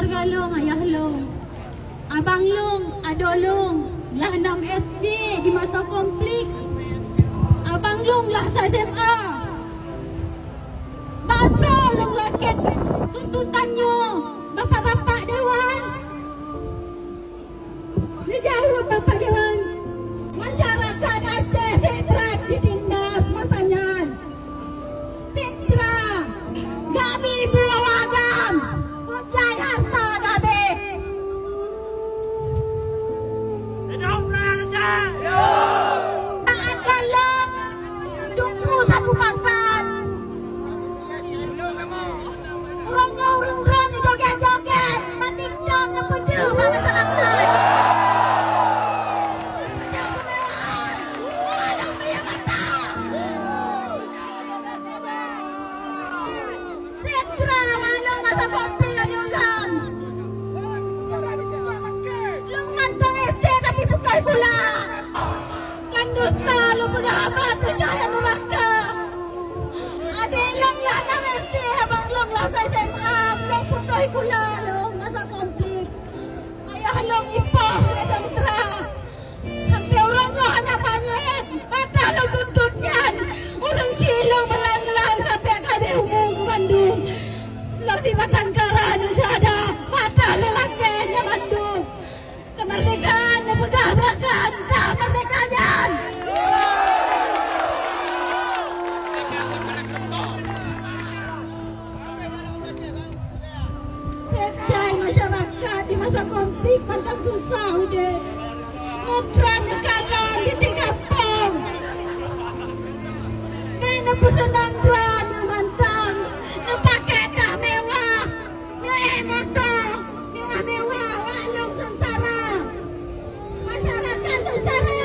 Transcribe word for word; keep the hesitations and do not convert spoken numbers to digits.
Keluarga lôn, ayah lôn, abang lôn, adoe lôn, lah nam S D di masa konflik. Abang lôn lah sa S M A. Bak soe lôn lakèe tuntutan nyoe, bapak-bapak dewan? Neujaweueb bapak dewan, masyarakat Aceh treb-treb ditindas masa nyan. Petra, gami bu awak agam, kok jai harta gabeh. Hidup rakyat Aceh! Taat dalam, dumpu sapu pakat. Uroe nyoe ureueng droe neujoget-joget, bak TikTok neupeudeuh bak masyarakat. Petra, maklum masa konflik laju lom. Lôn mantong S D tapi putôh sikula. Kan dusta lôn peugah haba teuh cahya neuraka. Adék lôn lah nam S D, abang lôn lah sa S M A, lôn putôh sikula lôn masa konflik. Ayah lôn ipoh lé teuntara. Sampai uroe nyoe hana panyét, mata lôn tuntut nyan. Ureueng chik lôn meulang-lang sampai ka habéh umu keu bandum. Lôn di batang kara neusyada, mata lôn lakèe nyan bandum. Keumeurdekaan neupeugah beurakah, entah meurdeka nyan. Tiep jai masyarakat di masa konflik mantong susah udép. Neutron neukalon di tinggai pom. Neupeuseunang droe mantong, neupakèe that mewah, neuék moto mewah-mewah, wak lôn seungsara. Masyarakat seungsara